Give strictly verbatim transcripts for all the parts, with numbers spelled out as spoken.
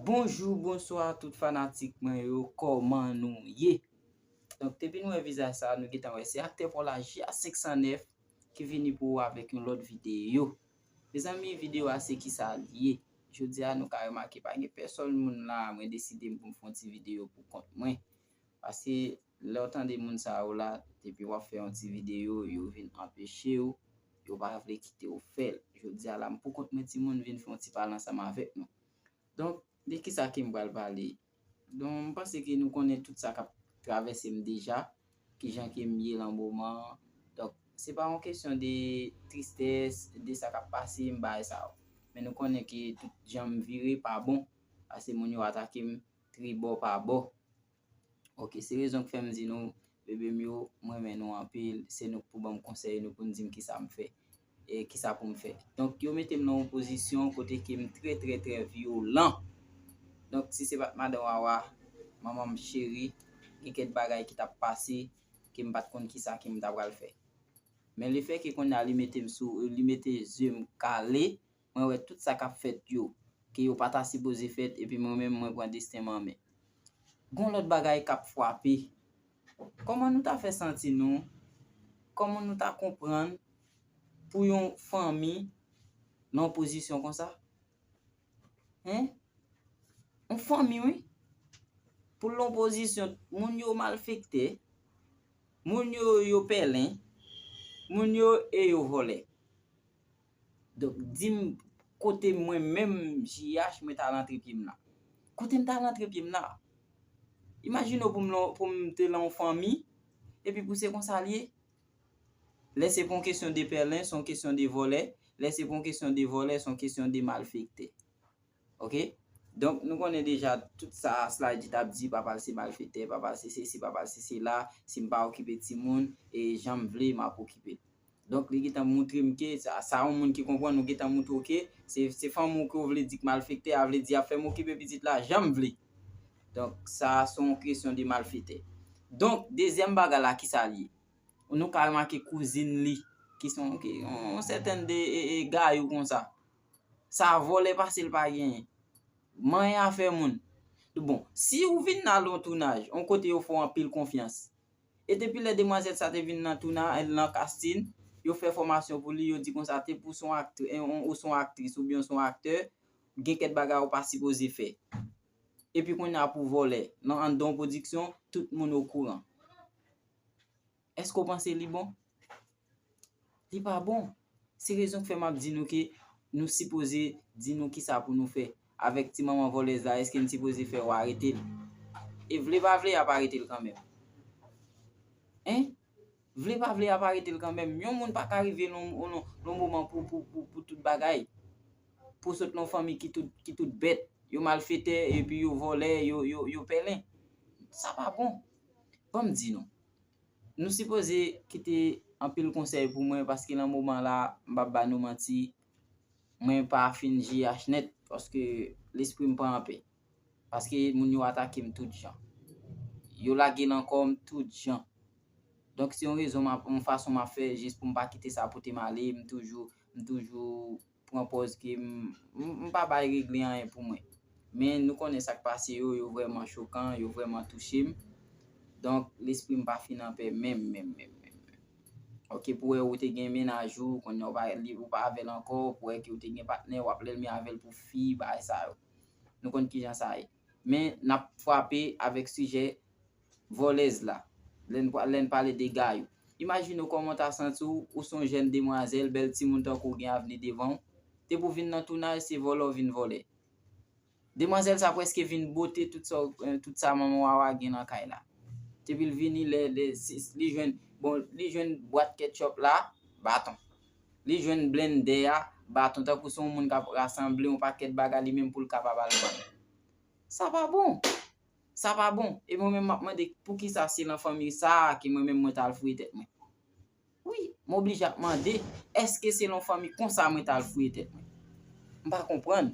Bonjou, bonswa tout fanatik mwen yo, kòman nou ye? Donk, depi nou wè vizaj sa, nou gentan wè se aktè Paw la J A senk san nèf ki vini pou ou avèk yon lòt videyo. Mezanmi, videyo a se kisa l ye? Jodi a, nou ka remake pa gen pèsòn moun la, mwen deside m pou m fè yon ti videyo pou kont mwen. Paske lè w tande moun sa yo la, depi w ap fè yon ti videyo, yo vin anpeche w, yo pa vle kite w fè l. Jodi a la, m pou kont mwen timoun vin fè yon ti pale ansanm avèk nou. Donk, de kisa ke m pral pale? Donk, m panse ke nou konnen tout sa k ap travèse m deja, kijan ke m ye lan moman an. Donk, se pa yon kesyon de tristès, de sa k ap pase m, bagay sa yo. Men nou konnen ke tout jan m vire pa bon, paske moun yo atake m tribò pa bò. Ok, se rezon k fè m di nou, bebe m yo, m renmen nou anpil, se nou k pou ban m konsèy, nou pou n di m kisa m fè, e kisa pou m fè. Donk, yo mete m nan yon pozisyon kote ke m trè, trè, trè vyolan. Donk, si se pa t madan Wawa, manman m cheri, gen kèk bagay ki t ap pase, ke m pa t konn kisa ke m ta pral fè. Men lefètke kounye a li mete m sou, li mete zye m kale, mwen wè tout sa k ap fèt yo, ke yo pa ta sipoze fèt, epi mwen menm mwen pran desten m an men. Gon lòt bagay k ap frape. Kòman nou ta fè santi nou? Kòman nou ta konprann pou yon fanmi nan yon pozisyon konsa? Hen? Yon fanmi, wi. Pou l nan yon pozisyon, moun yo malfektè, moun yo, yo pèlen, moun yo e yo vòlè. Donk, di m kote mwen menm, J H, mwen t al antre pye m la. Kote m t al antre pye m la? Imajine w pou m, pou m te lan yon fanmi, epi pou se konsa l ye. Lè se pa yon kesyon de pèlen, se yon kesyon de vòlè. Lè se pa yon kesyon de vòlè, se yon kesyon de malfektè. Ok? Donk, nou konnen deja tout sa Slydy t ap di, papa l se malfektè, papa l se sesi, papa l se sela, si m pa okipe timoun, e jan m vle, m ap okipe l. Donk, li gentan montre m ke sa, sa yon moun ki konprann, ou gentan montre w ke se, se fanmi w ke w vle di k malfektè a, vle di ap fè m okipe pitit la jan m vle. Donk, sa, se yon kesyon de malfektè. Donk, dezyèm bagay la, kisa l ye? Nou ka remake kouzin li, ki se yon, ki, yon, yon sètèn de, e, e, gayou konsa. Sa vòlè pase l pa genyen. Manyen afè moun. Bon, si ou vin nan yon tounaj, yon kote yo fè w anpil konfyans, e depi lè demwazèl sa te vin nan touna-, nan casting, yo fè fòmasyon pou li, yo di konsa te pou se yon aktri-, e, yon, ou se yon aktris oubyen se yon aktè, gen kèk bagay ou pa sipoze fè. Epi kounye a pou vòlè, nan anndan yon pwodiksyon, tout moun okouran. Èske w panse li bon? Li pa bon. Se rezon k fè m ap di nou ke nou sipoze di nou kisa pou nou fè. Avèk ti manman vòlèz la, èske n sipoze fè yo arete l? E vle pa vle, y ap arete l kanmenm. Hein? Vle pa vle, y ap arete l kanmenm. Yon moun pa ka rive nan, nan, nan yon moman pou, pou, pou, pou tout bagay. Pou sot nan yon fanmi ki tout, ki tout bèt. Yo malfetè, epi yo vòlè, yo, yo, yo pèlen. Sa pa bon. Ban m di nou. Nou sipoze kite anpil konsèy pou mwen, paske nan moman la, m p ap ba nou manti, mwen pa fin J H nèt, paske lespri m pa anpè. Paske moun yo atake m tout jan. Yo lage nan kò m tout jan. Donk, se yon rezon m ap, yon fason m ap fè jis pou m pa kite sa pote m ale, m toujou, m toujou pran pòz ke m, m, m pa bay regle anyen pou mwen. Men nou konnen sa k pase yo, yo vrèman chokan, yo vrèman touche m. Donk, lespri m pa fin anpè menm, menm, menm, menm, menm. Ok, pou wè ou te gen mennaj ou, kounye a ou pa, li, ou pa avè l ankò, pou wè ke ou te gen patnè, w ap lènmi avè l pou fi, bagay sa yo. Nou konn kijan sa ye. Men n ap frape avèk sijè vòlèz la. Lè n, lè n pale de gayou. Imajine w kòman w ta santi w, ou se yon jèn demwazèl, bèl timoun tankou w gen avni devan w. Depi w vin nan tounaj, se vòlè w vin vòlè. Demwazèl sa prèske vin bote tout sa, eh, tout sa manman Wawa gen nan kay la. Depi l vini, lè, lè, si, li jwenn, bon, li jwenn bwat ketchup la, baton. Li jwenn blendè a, baton. Tankou se yon moun k ap rasanble yon pakèt bagay li menm pou l kapab al vann. Sa pa bon. Sa pa bon. E mwen menm m ap mande poukisa se lan fanmi sa a ke mwen menm mwen t al fouye tèt mwen. Wi, m oblije ap mande, èske se lan fanmi konsa mwen t al fouye tèt mwen? M pa konprann.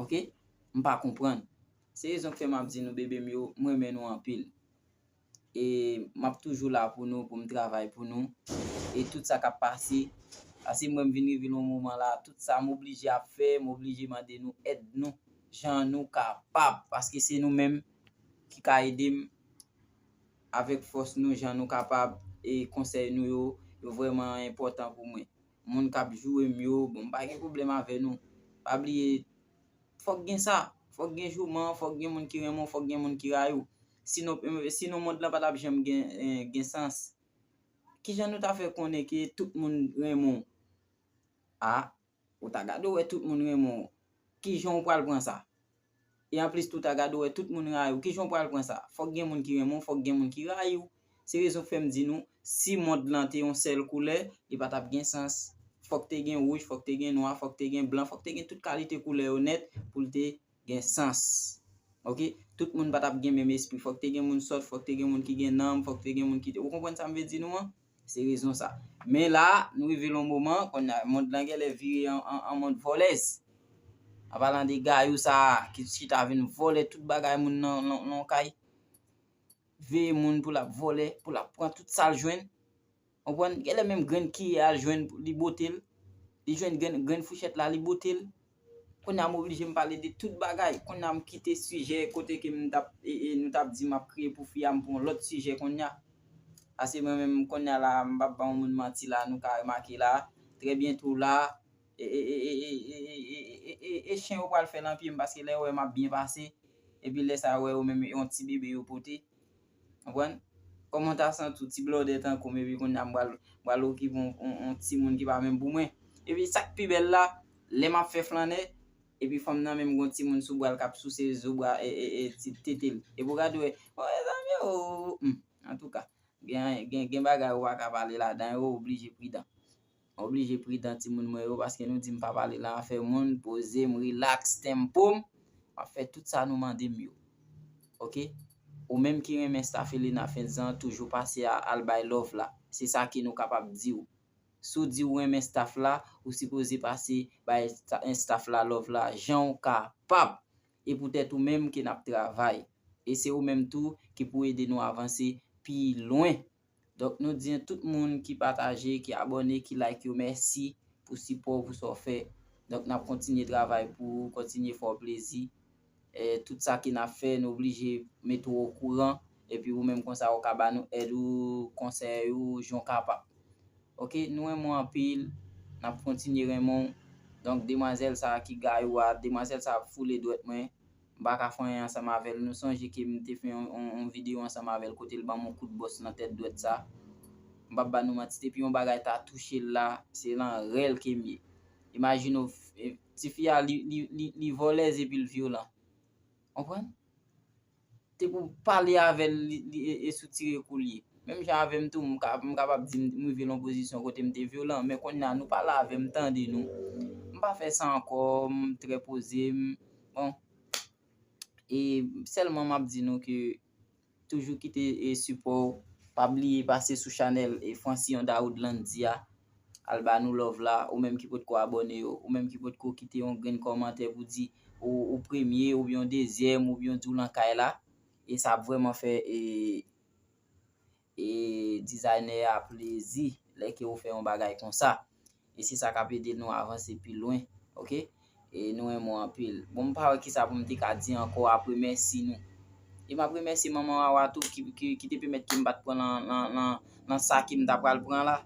Ok? M pa konprann. Se rezon k fè m ap di nou, bebe m yo, m renmen nou anpil. E m ap toujou la pou nou, pou m travay pou nou. E tout sa k ap pase, paske mwen m vin rive nan moman la, tout sa m oblije ap fè, m oblije mande nou èd nou. jan nou kapab, paske se nou menm ki ka ede m avèk fòs nou, jan nou kapab, e konsèy nou yo, yo vrèman enpòtan pou mwen. Moun k ap joure m yo, bon, m pa gen pwoblèm avè nou. Pa bliye, fòk gen sa. Fòk gen jouman, fòk gen moun ki renmen w, fòk gen moun ki rayi w. Sinon, sinon mond lan pa t ap janm gen, eh, gen sans. Kijan nou ta fè konnen ke tout moun renmen w? A, ou ta gade w wè tout moun renmen w. Kijan w pral pran sa? E anplis tou, ta gade w wè tout moun rayi w. Kijan w pral pran sa? Fòk gen moun ki renmen w, fòk gen moun ki rayi w. Se rezon k fè m di nou, si mond lan te yon sèl koulè, li pa t ap gen sans. Fòk te gen wouj, fòk te gen nwa, fòk te gen blan, fòk te gen tout kalite koulè yo nèt pou l te gen sans. Oke? Tout moun pa t ap gen menm espri. Fòk te gen moun sòt, fòk te gen moun ki gen nanm, fòk te gen moun ki te, ou konprann sa m vle di nou an? Se rezon sa. Men la, nou rive l yon moman, kounye a, mond lan genlè vire an, an, an mond vòlèz. An palan de gayou sa a, ki chita vin vòlè tout bagay moun nan, nan, nan kay. Veye moun pou l ap vòlè, pou l ap pran tout sa l jwenn. Konprann? Genlè menm grenn kiyè a l jwenn, li bote l. Li jwenn grenn, grenn fouchèt la, li bote l. Kounye a m oblije m pale de tout bagay. Kounye a m kite sijè kote ke m t ap, e, e, nou t ap di m ap kriye pou fi a, m pran lòt sijè kounye a. Paske mwen menm kounye a la, m p ap ba yon moun manti la, nou ka remake la. Trè byento la, e, e, e chen yo pral fè nan pye m, paske lè yo wè m ap byen pase, epi lè sa yo wè yo menm yon ti bebe yo pote. Konprann? Kòman w ta santi w, ti blòdè tankou m, epi kounye a m pral, pral okipe yon, yon, yon timoun ki pa menm pou mwen. Epi sa k pi bèl la, lè m ap fè flannè, epi fanm nan menm gon timoun sou bra l k ap souse zo bra, e, e, e, ti tete l. Epi w gade w wè, o, mezanmi, o, hmm, antouka, gen, gen, gen bagay ou pa ka pale ladan yo, ou oblije pridan. Oblije pridan timoun mwen yo, paske nou di m pa pale nan afè moun, poze m, rilaks, tenpo m, m ap fè tout sa nou mande m yo. Oke? Ou menm ki renmen staff Elena Fentz lan, toujou pase a, al bay love la. Se sa ke nou kapab di w. Si w di w renmen staff la, ou sipoze pase bay sta-, staff la love la jan w kapab. E poutèt ou menm ke n ap travay. E se ou menm tou ki pou ede nou avanse pi lwen. Donk, nou di tout moun ki pataje, ki abòne, ki like yo, mèsi pou sipò w, pou sa w fè. Donk, n ap kontinye travay pou ou, kontinye fè w plezi. E, tout sa ke n ap fè, nou oblije mete w okouran. Epi ou menm konsa, ou ka ba nou èd ou, konsèy ou, jan w kapab. Oke, nou renmen w anpil. N ap kontinye renmen w. Donk, demwazèl sa a ki gayou a, demwazèl sa a ap foule dwèt mwen. M pa ka fè anyen ansanm avè l. Nou sonje ke m te fè yon, yon, yon videyo ansanm avè l kote l ban m yon kout bòs nan tèt dwèt sa. M p ap ba nou manti, depi yon bagay ta touche l la, se nan rèl ke m ye. Imajine w, f-, e, tifi a, li, li, li, li vòlèz epi l vyolan. Konprann? Te pou pale avè l, li, li, e, e soutire kou l ye. Menm jan avè m tou, m ka, m kapab di m, m rive nan yon pozisyon kote m te vyolan, men kounye a nou pale avè m, tande nou. M pa fè sa ankò, m trè poze, m, bon. E sèlman m ap di nou ke toujou kite, e, sipò w. Pa bliye pase sou chanèl, e, Francillon Daoud Landy a. Al ba nou love la, ou menm ki potko abòne yo, ou menm ki potko kite yon grenn kòmantè pou di ou, ou premye, oubyen yon dezyèm, oubyen yon di w lan kay la. E sa ap vrèman fè, e, e dizayner a plezi lè ke ou fè yon bagay konsa. E se sa k ap ede nou avanse pi lwen, oke? E nou renmen w anpil. Bon, m pa wè kisa pou m te ka di ankò apre mèsi nou. E m ap remèsye manman Wawa tou ki, ki, ki te pèmèt ke m pa t pran nan, nan, nan, nan sa ke m ta pral pran la.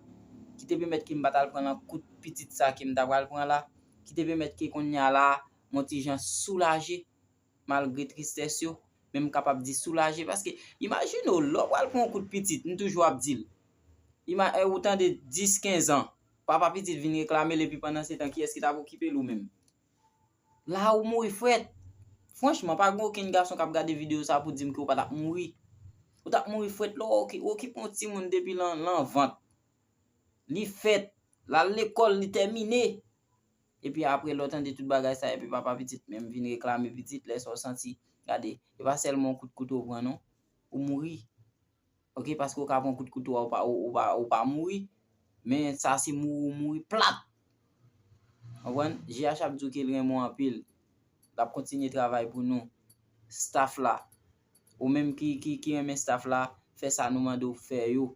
Ki te pèmèt ke m pa t al pran nan kout pitit sa ke m ta pral pran la. Ki te pèmèt ke kounye a la, m on ti jan soulaje. Malgre tristès yo, men m kapab di soulaje, paske imajine w, lè w pral pran yon kout pitit, m toujou ap di l. Ima-, e, ou tande dis, kenz an, papa pitit vin reklame l, epi pandan se tan, kiyès ki t ap okipe l, ou menm? La ou mouri frèt. Franchman, pa gen okenn gason k ap gade videyo sa pou di m ke ou pa t ap mouri. Ou t ap mouri frèt lè w oki-, okipe yon timoun depi lan, lan vant. Li fèt, l al lekòl, li tèmine. Epi apre, lè w tande tout bagay sa, epi papa pitit menm vin reklame pitit, lè sa w santi, gade, e pa sèlman yon kout kouto w pran non, ou mouri. Oke, paske w ka pran kout kouto a, ou pa, ou, ou pa, ou pa mouri, men sa se mouri, ou mouri plat. Konprann? G H ap di w ke l renmen w anpil. L ap kontinye travay pou nou. Staff la. Ou menm ki, ki, ki renmen staff la, fè sa nou mande w fè yo.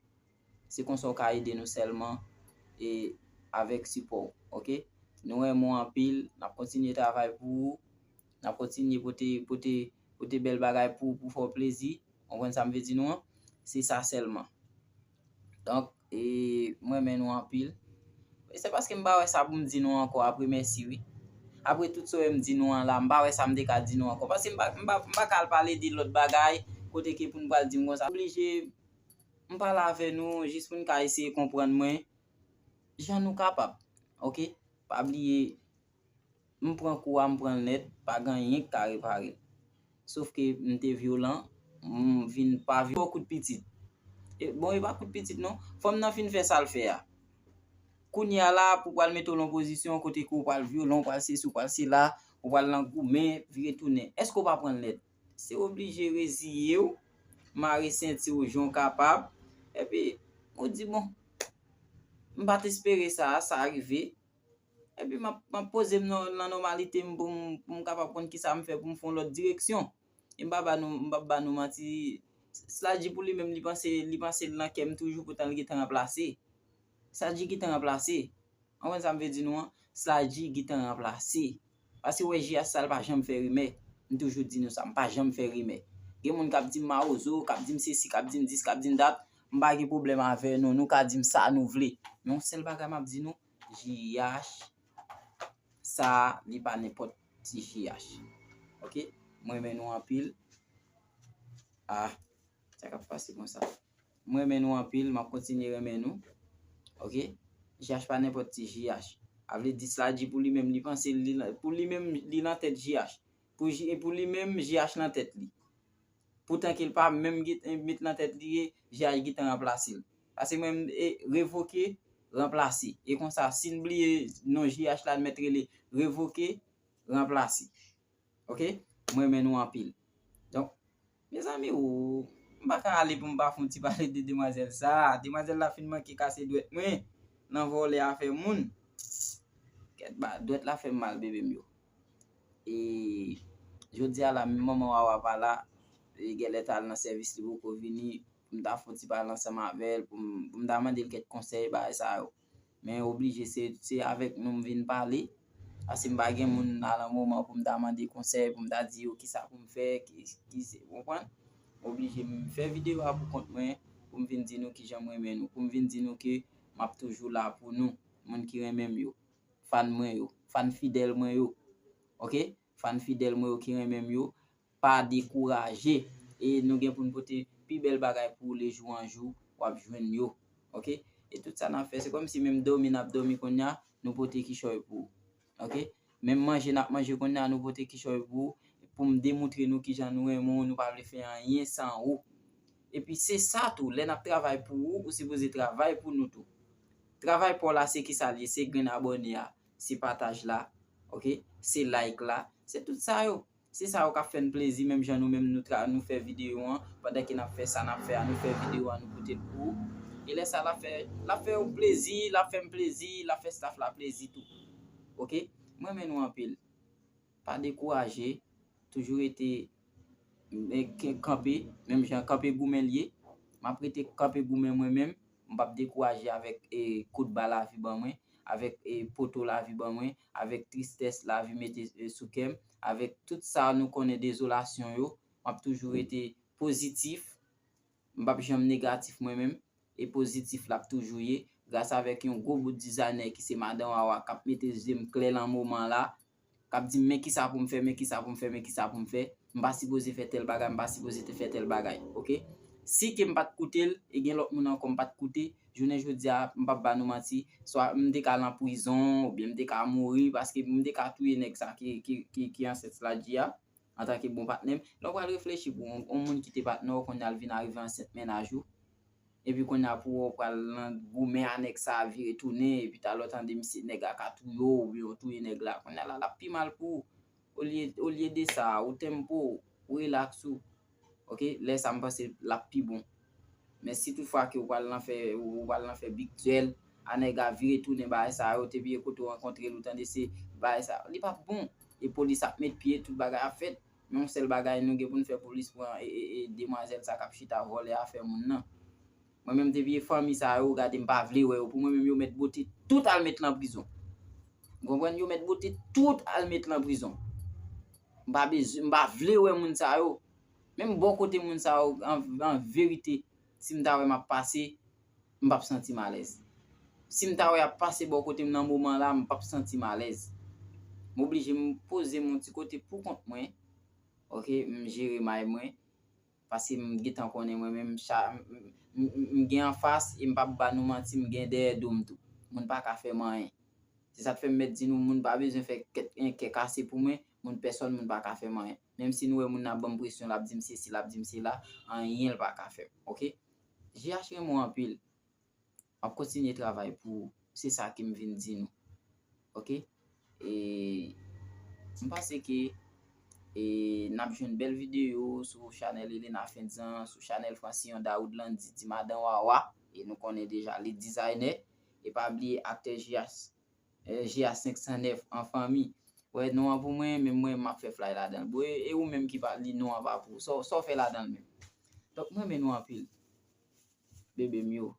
Se konsa w ka ede nou sèlman e avèk sipò w, oke? Nou renmen w anpil, n ap kontinye travay pou ou. N ap kontinye pote, pote, pote bèl bagay pou, pou fè w plezi. Ou konprann sa m vle di nou an? Se sa sèlman. Donk, e, mwen renmen nou anpil. E se paske m pa wè sa pou m di nou ankò apre mèsi wi. Apre tout sa w wè m di nou an la, m pa wè sa m te ka di nou ankò. Paske m pa, m pa, m pa ka al pale de lòt bagay, kote ke pou n pral di m konsa. Oblije, m pale avè nou, jis pou n ka eseye konprann mwen, jan nou kapab. Oke? Pa bliye, m pran kou a, m pran l nèt, pa gen anyen k ka repare l. Sof ke m te vyolan, m vin pa vyolan. Bon, kout pitit. E, bon, e pa kout pitit non. Fanm nan fin fè sa l fè a. Kounye a la, pou pral mete w nan pozisyon kote ke w pral vyolan, w pral sesi, w pral sela, w pral nan goumen, vire tounen. Èske w pa pran l nèt? Se oblije reziye w, mare senti w jan w kapab, epi ou di, bon, m pa t espere sa, sa rive, epi m ap, m ap poze m nan, nan nòmalite m pou m, pou m kapab konn kisa m fè pou m fè yon lòt direksyon. E m pa ba nou, m p ap ba nou manti, Sladji pou li menm, li panse, li panse l nan kè m toujou, poutan l gentan ranplase. Sladji gentan ranplase. Ou konprann sa m vle di nou an? Sladji gentan ranplase. Paske w wè J H sa, l pa janm fè rimè. M toujou di nou sa, m pa janm fè rimè. Gen moun k ap di m mawozo, k ap di m sesi, k ap di m dis, k ap di m dat. M pa gen pwoblèm avè nou, nou ka di m sa nou vle. Men yon sèl bagay m ap di nou, J H sa, li pa nenpòt ti J H. Oke? Mwen renmen nou anpil. Ah, sa k ap pase konsa? Mwen renmen nou anpil, m ap kontinye renmen nou. Oke? J H pa nenpòt ti J H. A vle di Sladji pou li menm, li panse li, pou li menm, li nan tèt J H. Pou, J- pou li menm, J H nan tèt li. Poutan ke l pa menm gen- met nan tèt li, J H gentan ranplase l. Paske mwen, e, revoke, ranplase. E konsa, si n bliye non J H la, n mèt rele revoke, ranplase. Oke? Mwen renmen nou anpil. Donk, mezanmi, ou, m pa ka ale pou m pa fè yon ti pale de demwazèl sa. Demwazèl la fin manke kase dwèt mwen nan vòlè afè moun. Kèt ba, dwèt la fè m mal, bebe m yo. E jodi a la, manman Wawa pa la, e genlè t al nan sèvis, li poko vini, pou m ta fè yon ti pale ansanm avè l, pou m, pou m ta mande l kèk konsèy, bagay sa yo. Men oblije, se, se avèk nou m vin pale. Paske m pa gen moun a lan moman pou m ta mande konsèy, pou m ta di yo kisa pou m fè, ki, ki se, ou konprann? Oblije m fè videyo a pou kont mwen, pou m vin di nou kijan m renmen nou, pou m vin di nou ke m ap toujou la pou nou, moun ki renmen m yo, fan mwen yo, fan fidèl mwen yo. Oke? Fan fidèl mwen yo ki renmen m yo, pa dekouraje. E nou gen pou n pote pi bèl bagay pou ou, lejou an jou, w ap jwenn yo. Oke? E tout sa n ap fè, se kòmsi menm dòmi n ap dòmi kounye a, nou pote kichòy pou ou. Oke? Menm manje n ap manje kounye a, nou pote kichòy pou ou, pou m demontre nou kijan nou renmen w, nou pa vle fè anyen san ou. Epi se sa tou, lè n ap travay pou ou, ou sipoze travay pou nou tou. Travay pa w la, se kisa l ye? Se grenn abòne a, se pataj la, oke? Se like la, se tout sa yo. Se sa yo k ap fè n plezi, menm jan nou menm nou tra, nou fè videyo an, pandan ke n ap fè sa n ap fè a, nou fè videyo a, nou pote l pou ou. E lè sa l ap fè, l ap fè w plezi, l ap fè m plezi, l ap fè staff la plezi tou. Oke? Mwen renmen nou anpil. Pa dekouraje, toujou rete, e, ke- kanpe, menm jan kanpe goumen l ye. M ap rete kanpe goumen mwen menm. M p ap dekouraje avèk, e, kout ba lavi ban mwen, avèk, e, poto lavi ban mwen, avèk tristès lavi mete, e, sou kè m, avèk tout sa nou konnen, dezolasyon yo. M ap toujou rete pozitif. M p ap janm negatif mwen menm. E pozitif l ap toujou ye. Gras avèk yon gwo bout dizayner ki se madan Wawa k ap mete zye m klè lan moman la. K ap di m, men kisa pou m fè, men kisa pou m fè, men kisa pou m fè. M pa sipoze fè tèl bagay, m pa sipoze te fè tèl bagay, oke? Si ke m pa t koute l, e gen lòt moun ankò m pa t koute, jounen jodi a, m p ap ba nou manti, swa m te ka al nan prizon, oubyen m te ka mouri, paske m te ka touye nèg sa ki, ki, ki, ki ansent Sladji a, antanke bon patnè m. Lè w pral reflechi pou yon, yon moun ki te patnè w, kounye a l vin arive ansent mennaj ou. Epi kounye a pou w pral nan goumen a nèg sa a vire tounen, epi talè w tande misye nèg la ka touye w, oubyen w touye nèg la. Kounye a la, l ap pi mal pou ou. Olye, olye de sa, ou tempo, ou relax ou. Oke, lè sa m panse l ap pi bon. Men si toutfwa ke ou pral nan fè, ou pral nan fè big duel, a nèg la vire tounen bagay sa yo, te byen kote w rankontre l, ou tande se bagay sa, li p ap bon. E polis ap met pye, tout bagay ap fèt. Men yon sèl bagay nou gen pou n fè, polis pran, e, e, e demwazèl sa k ap chita vòlè afè moun nan. Mwen menm depi e fanmi sa yo, gade m pa vle wè yo. Pou mwen menm yo mèt bote tout al met lan prizon. Ou konprann? Yo mèt bote tout al met lan prizon. M pa bezwen, m pa vle wè moun sa yo. Menm bò kote moun sa yo, an, an verite, si m ta wè m ap pase, m p ap santi m alèz. Si m ta wè y ap pase bò kote m nan moman la, m p ap santi m alèz. M oblije m poze m yon ti kote pou kont mwen. Ok, m jere may mwen. Paske m gentan konnen mwen menm, cha, m, m, m, m gen anfas e m p ap ba nou manti, m gen dèyè do m tou. Moun pa ka fè m anyen. Se sa k fè m mèt di nou, moun pa bezwen fè kè, kè kase pou mwen, moun pèsòn, moun pa ka fè m anyen. Menm si nou wè moun nan ap ban m presyon, l ap di m sesi, l ap di m sela, anyen l pa ka fè m, ok? J H renmen w anpil. M ap kontinye travay pou ou. Se sa ke m vin di nou. Ok? E m panse ke e n ap jwenn bèl videyo sou chanèl Elena Fendzan, sou chanèl Francillon Daoud Landy, ti madan Wawa. E nou konnen deja, li dizayne. E pa bliye aktè J H, eh, J H senk san nèf an fanmi. Wè, non an pou mwen, menm mwen, m ap fè flay ladan l. Bon, e, e ou menm ki pa li non an pa pou ou. Sa w, sa w fè ladan l menm? Donk, mwen renmen nou anpil. Bebe m yo,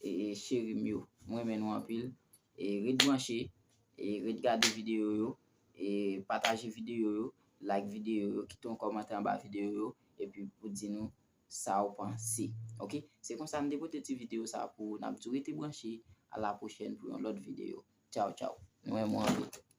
e, e cheri m yo. Mwen renmen nou anpil. E ret branche, e ret gade videyo yo, e pataje videyo yo, like videyo yo, kite yon kòmantè anba videyo yo, epi pou di nou sa w panse. Ok? Se konsa m te pote ti videyo sa pou ou. N ap di w rete branche. A la pwochèn pou yon lòt videyo. Tchaw, tchaw. Nou renmen w anpil.